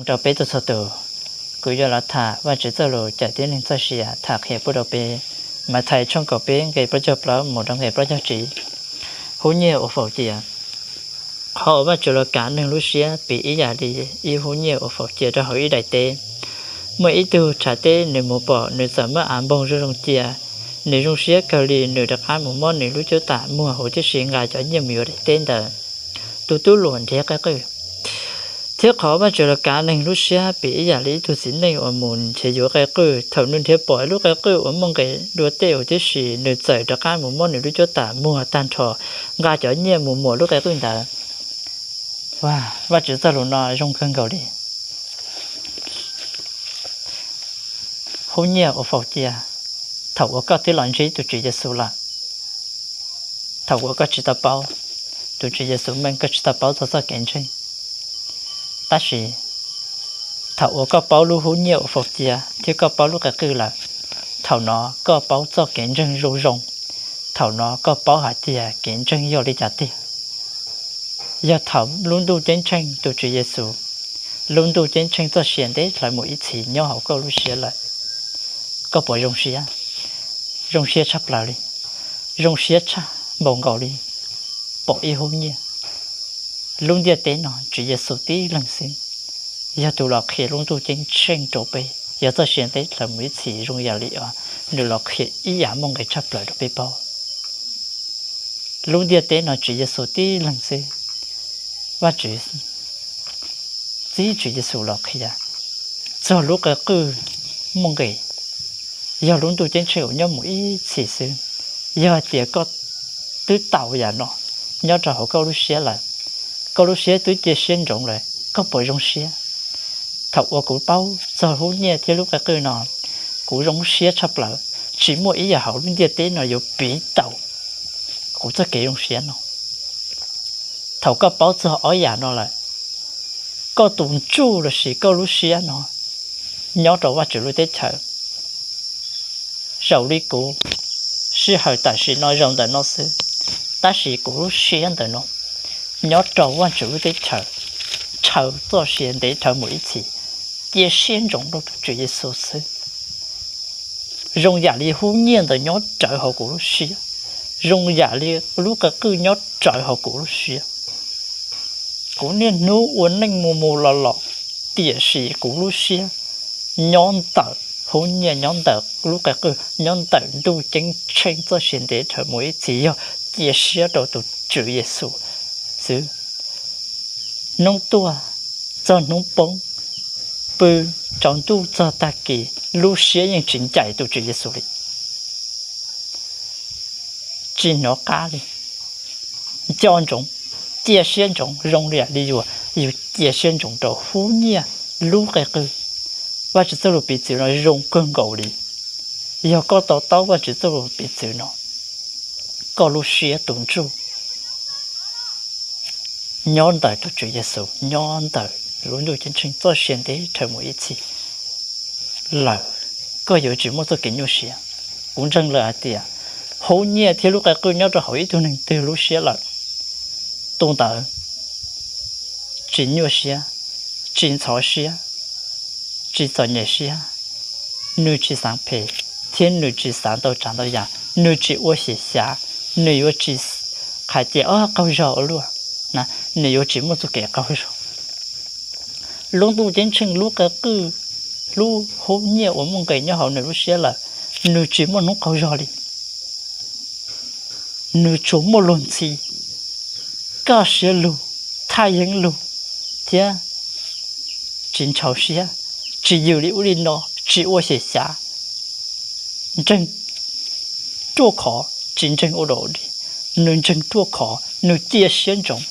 Rau peb tug txhua tus, kuv yuav los tham Vajtswv txoj lus cawm tib neeg txoj sia tham qhia pub rau peb. Mathais tshooj kaum peb nqe plaub caug plaub mus rau nqe plaub caug tsib. Hub nyiaj uas faus cia. Qhov uas Vajtswv los kav neeg lub siab piv ib yam li ib hub nyiaj uas faus cia rau hauv ib daim teb. Muaj ib tug tshav teb nws mus pom nws txawm muab av npoog zoo zoo cia. Nws zoo siab kawg li, nws rov qab mus muab nws lub cuab tam muag huv tib si nqa cov nyiaj mus yuav daim teb ntawd. Tus tub hluas nrhiav qe qwj. Thiab qhov Vajtswv los kav neeg lub siab piv ib yam li ib tug txiv neej uas mus nrhiav yuav qe qwj. Thaum nws nrhiav pom ib lub qe qwj uas muaj nqis dua tej huv tib si, nws txawm rov qab mus muab nws lub cuab tam muag tag nrho nqa cov nyiaj mus muas lub qe qwj ntawd. Vajtswv txoj lus no zoo kawg nkaus li. Hub nyiaj uas faus cia. Thaum uas koj twb los ntsib tus Tswv Yexus lawm, thaum uas koj tsis tau paub tus Tswv Yexus meej, koj tsis tau paub txog txoj kev ntseeg, tab sis thaum uas koj paub lub hub nyiaj uas faus cia thiab koj paub lub qe qwj lawm, thaum no koj paub txoj kev ntseeg zoo zoo. Thaum no koj paub hais tias kev ntseeg yog li cas tiag. Yog thaum lub ntuj ceeb tsheej tus Tswv Yexus, lub ntuj ceeb tsheej txoj sia ntev dlhawv mus ib txhis nyob hauv koj lub siab lawm, koj puas zoo siab? Zoo siab tshaj plaws li, zoo siab tshaj npaum nkaus li pom ib hub nyiaj. Lub ntiaj teb no Tswv Yexus tib leeg xwb yog tus los qhia lub ntuj ceeb tsheej rau peb, yog txoj sia ntev dlhawv mus ib txhis zoo yam li nws los qhia ib yam muaj nqis tshaj plaws rau peb paub. Lub ntiaj teb no Tswv Yexus tib leeg xwb, Vajtswv txib Tswv Yexus los qhia txog lub qe qwj muaj nqis, yog lub ntuj ceeb tsheej uas nyob mus ib txhis xwb. Yog hais tias koj twb tau yam no nyob rau hauv koj lub siab lawm, koj lub siab twb cia siab ntsoov lawm, koj puas zoo siab? Thaum uas kuv paub txog hub nyiaj thiab lub qe qwj no, kuv zoo siab tshaj plaws, tsis muaj ib yam hauv lub ntiaj teb no yuav piv tau kuv txoj kev zoo siab no. Thaum koj paub txog ob yam no lawm, koj tus ntsuj lossis koj lub siab no nyob rau Vajtswv lub teb chaws. Zaum li kuv, sij hawm tam sim no zaum ntawm no xwb, tab sis kuv lub siab ntawm no nyob rau Vajtswv lub teb chaws, rhawv txoj sia ntev dlhawv mus ib txhis, cia siab ntsoov rau tus Tswv Yexus xwb. Zoo yam li hub nyiaj ntawd nyob rawv hauv kuv lub siab, zoo yam li lub qe qwj nyob rawv hauv kuv lub siab. Kuv niaj hnub ua neej mus mus los los, tiam sis kuv lub siab nyob ntawm hub nyiaj, nyob ntawm lub qe qwj, nyob ntawm ntuj ceeb tsheej txoj sia ntev dlhawv mus ib txhis yog cia siab rau tus Tswv Yexus xwb. Hnub tuaj txog hnub poob, pw rau ntuj txog tag kis, lub siab yeej tsis ncaim tus Tswv Yexus li. Tsis hnov qab li. Nco ntsoov, cia siab ntsoov zoo li yam li yus, yus cia siab ntsoov rau hub nyiaj lub qe qwj. Vajtswv txoj lus piv txwv no zoo kawg nkaus li. Yog koj to taub Vajtswv txoj lus piv txwv no, koj lub siab tus ntsuj nyob ntawm tus Tswv Yexus, nyob ntawm lub ntuj ceeb tsheej txoj sia ntev dlhawv mus ib txhis lawm, koj yuav tsis muaj txoj kev nyuaj siab. Kuv ntseeg lawm hais tias hub nyiaj thiab lub qe qwj nyob rau hauv ib tug neeg twg lub siab lawm, tus ntawd tsis nyuaj siab, tsis ntxhov siab, tsis txom nyem siab, nws tsis xaav phem, thiab nws tsis xav ntau tsav ntau yam, nws tsis ua xyem xyav, nws yuav tsis hais tias qaug zog ua luaj, nws yuav tsis muaj txoj kev qaug zog. Lub ntuj ceeb tsheej lub qe qwj, lub hub nyiaj uas muaj nqis nyob hauv nws lub siab lawm, nws tsis muaj hnub qaug zog li. Nws tsuas muaj luag ntxhi, kaj siab lug, thaj yeeb lug, thiab tsis ntshau siab, tsis yws li ub li no, tsis ua xyem xyav, ntseeg ruaj khov, tsis ntseeg ua dog ua dig, nws ntseeg ruaj khov, nws cia siab ntsoov,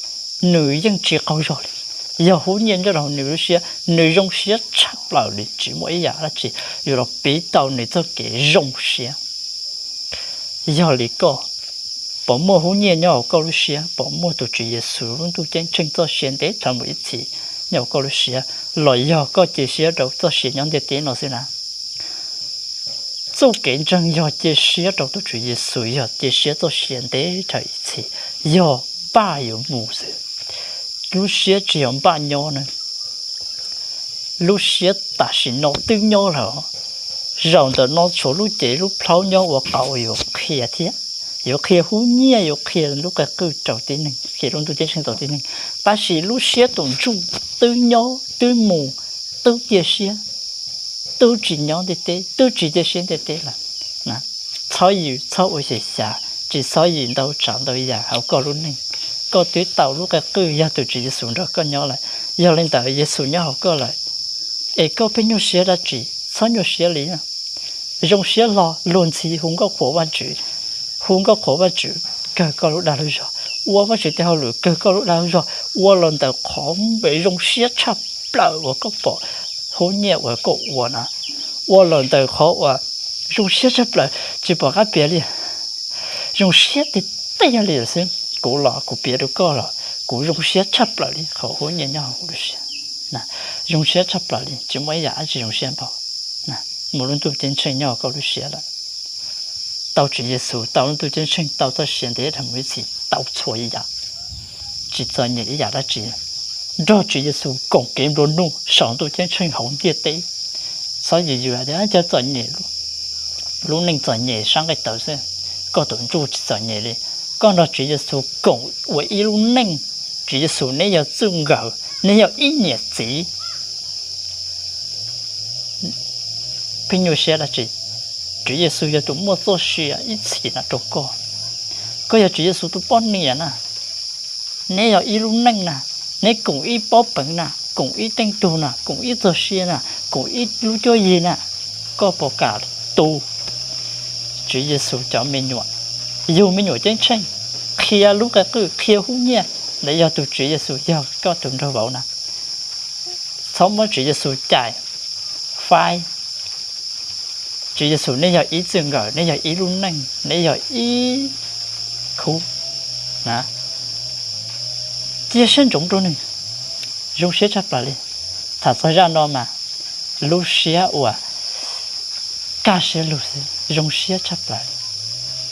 nws yeej tsis qaug zog li. Yog hub nyiaj nyob rau hauv nws lub siab, nws zoo siab tshaj plaws li, tsis muaj ib yam dab tsi yuav los piv tau nws txoj kev zoo siab. Yog li koj, puas muaj hub nyiaj nyob hauv koj lub siab? Puas muaj tus Tswv Yexus lub ntuj ceeb tsheej txoj sia ntev dlhawv mus ib txhis nyob hauv koj lub siab, los yog koj cia siab rau txoj sia nyob ntiaj teb no xwb na? Txoj kev ntseeg yog cia siab rau tus Tswv Yexus, yog cia siab txoj sia ntev dlhawv ib txhis, yog npaj yuav mus xwb. Lub siab tsis yog npaj nyob na. Lub siab tam sim no twb nyob lawm, zaum ntawm no tshuav lub cev lub plhaub nyob ua qauv yuav qhia thiab, yuav qhia hub nyiaj, yuav qhia lub qe qwj rau tib neeg, qhia lub ntuj ceeb tsheej rau tib neeg. Tab sis lub siab tus ntsuj twb nyob, twb mus, twb cia siab, twb tsis nyob ntiaj teb, twb tsis cia siab ntiaj teb lawm. Txhob yws, txhob ua xyem xyav, tsis txhob yws ntau tsav ntau yam hauv koj lub neej. Koj twb tau lub qe qwj yog tus Tswv Yexus nrog koj nyob lawm. Yog li ntawd Yexus nyob hauv koj lawm, es koj pheej nyuaj siab dab tsi? Txhob nyuaj siab li. Zoo siab hlo, luag ntxhi hu nkauj qhuas Vajtswv, hu nkauj qhuas Vajtswv, kawg koj lub dag lub zog, ua Vajtswv tej hauj lwm kawg koj lub dag lub zog, ua los ntawm qhov zoo siab tshaj plaws uas koj pom, hub nyiaj uas koj ua na, ua los ntawm qhov uas zoo siab tshaj plaws tsis pom qab piav li. Zoo siab tiag tiag li xwb. Kuv los kuv piav rau koj los kuv zoo siab tshaj plaws li qhov hub nyiaj nyob hauv kuv lub siab. Zoo siab tshaj plaws li, tsis muaj ib yam dab tsi zoo siab npaum mus lub ntuj ceeb tsheej nyob hauv koj lub siab lawm. Tau Tswv Yexus, tau lub ntuj ceeb tsheej, tau txoj sia ntev dhawv mus ib txhis, tau txhua yam, tsis txom nyem ib yam dab tsi. Nrog Tswv Yexus koom kev nplua nuj saum ntuj ceeb tsheej hauv ntiaj teb. Txhob yws yws tias cov txom nyem, lub neej txom nyem sab nqaij tawv xwb, koj tus ntsuj tsis txom nyem li. Koj nrog Tswv Yexus koom ua ib lub neej, Tswv Yexus neb yog txij nkawm, neb yog ib niam txiv. Pheej nyuaj siab dab tsi? Tswv Yexus yog tus muaj txoj sia ib txhis no rau koj. Koj yog Tswv Yexus tus poj niam na, neb yog ib lub neej na, neb koom ib pob peev na, koom ib teej tug na, koom ib txoj sia na, koom ib lub cuab yig na, koj puas kam tu Tswv Yexus cov me nyuam, yug me nyuam ceeb tsheej, qhia lub qe qwj, qhia hub nyiaj, ntawd yog tus Tswv Yexus yog koj tus nraug vauv na? Txhob muab Tswv Yexus cais faib. Tswv Yexus neb yog ib txij nkawm, neb yog ib lub neej, neb yog ib khub na. Cia siab ntsoov rau nws, zoo siab tshaj plaws li. Tham txog zaj no mas lub siab uas kaj siab lug xwb, zoo siab tshaj plaws li.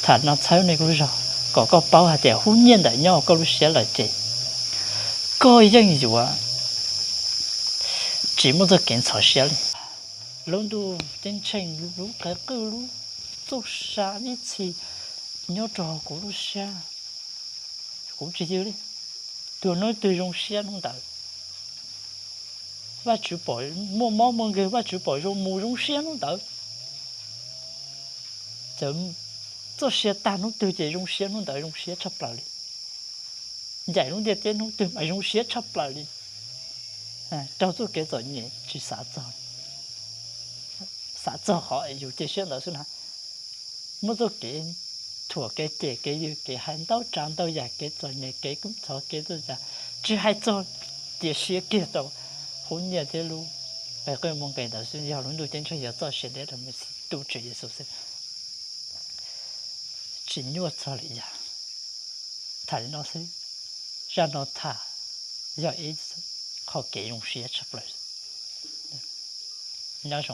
Tham no txhawb nej lub zog kom koj paub hais tias hub nyiaj ntawm nyob hauv koj lub siab lawm ces koj yeej yuav tsis muaj txoj kev ntxhov siab li. Lub ntuj ceeb tsheej, lub qe qwj, lub txoj sia ib txhis nyob rau hauv kuv lub siab, kuv tsis yws li. Tus hnub twg zoo siab hnub ntawd. Vajtswv pom muaj mob muaj nkeeg, Vajtswv pom zoo mus zoo siab hnub ntawd. Txoj sia tag hnub twg ces zoo siab hnub ntawd, zoo siab tshaj plaws li. Ncaim lub ntiaj teb hnub twg mas zoo siab tshaj plaws li. Raug txoj kev txom nyem tsis xav txog, xav txog qhov yus cia siab ntawd xwb na. Muab txoj kev thuam, kev cem, kev yws, kev hais ntau tsav ntau yam, kev txom nyem, kev kub ntxhov, kev txoj yam, tsis hais txog, cia siab kiag rau hub nyiaj thiab lub qe qwj muaj nqis ntawd xwb, yog lub ntuj ceeb tsheej yog txoj sia ntev dhawv mus ib txhis, tus Tswv Yexus xwb. Tsis nyuaj txog li yam. Tham li no xwb, zaj no tham yog ib qho kev zoo siab tshaj plaws. Nyob zoo.